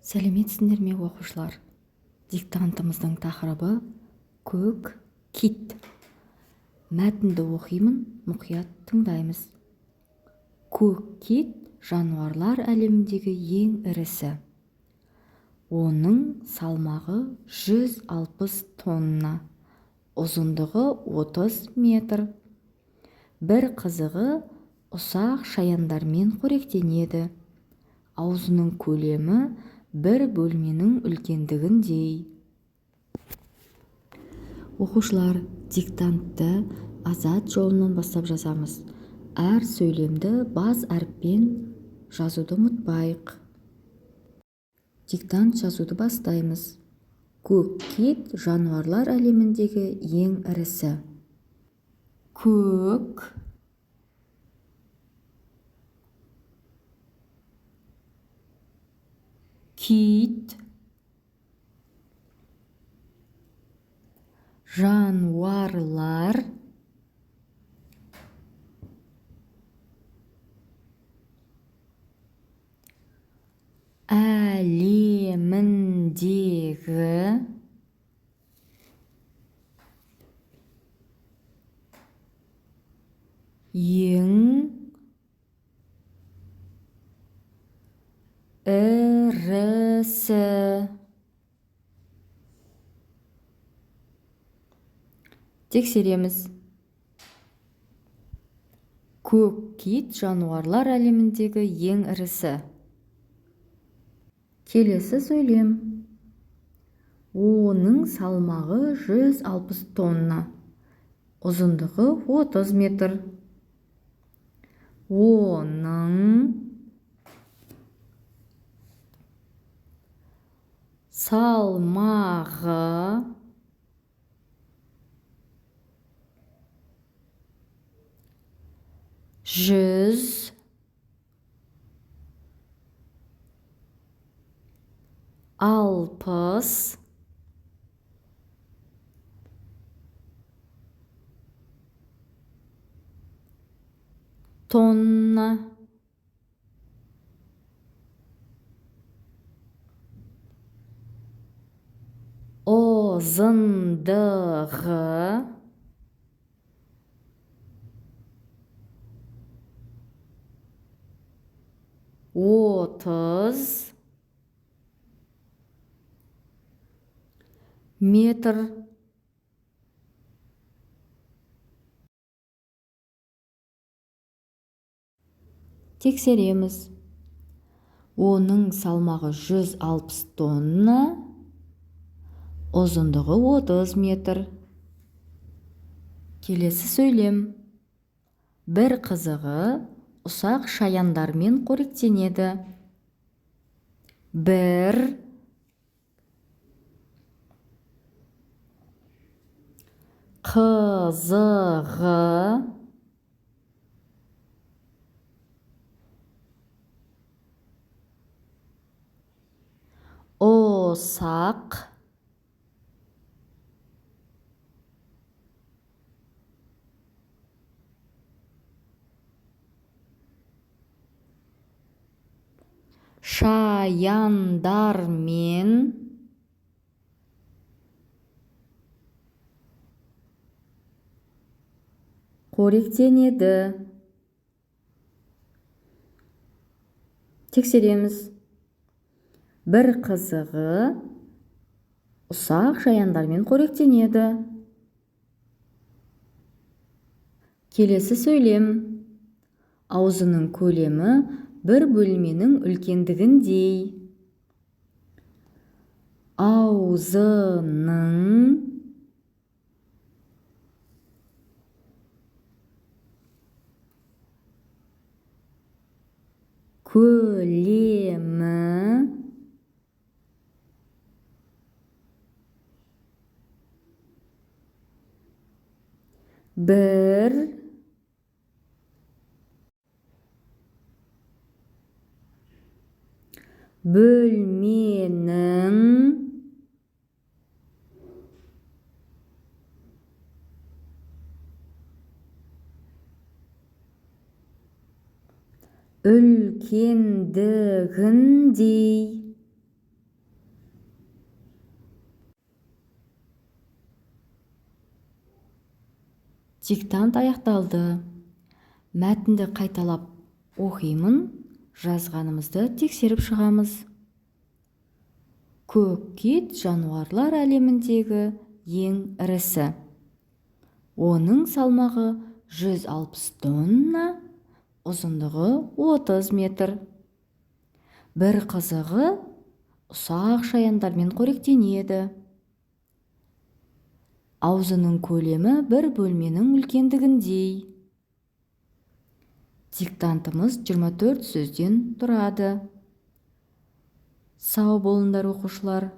Сәлеметсіңдер ме, оқушылар? Диктантымыздың тақырыбы көк кит. Мәтінді оқимын, мұқият тыңдаймыз. Көк кит жануарлар әлеміндегі ең ірісі. Оның салмағы 160 тонна, ұзындығы 30 метр. Бір қызығы, ұсақ шаяндармен қоректенеді. Аузының көлемі бір бөлменің үлкендігіндей. Оқушылар, диктантты Азат жолынан бастап жазамыз. Әр сөйлемді бас әріппен жазуды ұмытпайық. Диктант жазуды бастаймыз. Көк кит жануарлар әлеміндегі ең ірісі. Көк кит жануарлар әлеміндегі ең ірісі. Тексереміз. Көк кит жануарлар әлеміндегі ең ірісі. Келесі сөйлем. Оның салмағы 160 тонна, ұзындығы 30 метр. Оның салмағы 160 тонна. Ұзындығы 30 метр. Тексереміз. Оның салмағы 160 тонна, ұзындығы 30 метр. Келесі сөйлем. Бір қызығы, ұсақ шаяндармен қоректенеді. Бір қызығы, ұсақ шаяндармен қоректенеді. Тексереміз. Бір қызығы, ұсақ шаяндармен қоректенеді. Келесі сөйлем. Аузының көлемі бір бөлменің үлкендігіндей. Аузының көлемі бір бөлменің үлкендігіндей. Диктант аяқталды. Мәтінді қайталап оқимын, жазғанымызды тексеріп шығамыз. Көк кит жануарлар әлеміндегі ең ірісі. Оның салмағы 160 тонна, ұзындығы 30 метр. Бір қызығы, ұсақ шаяндармен қоректенеді. Аузының көлемі бір бөлменің үлкендігіндей. Диктантымыз 24 сөзден тұрады. Сау болыңдар, оқушылар!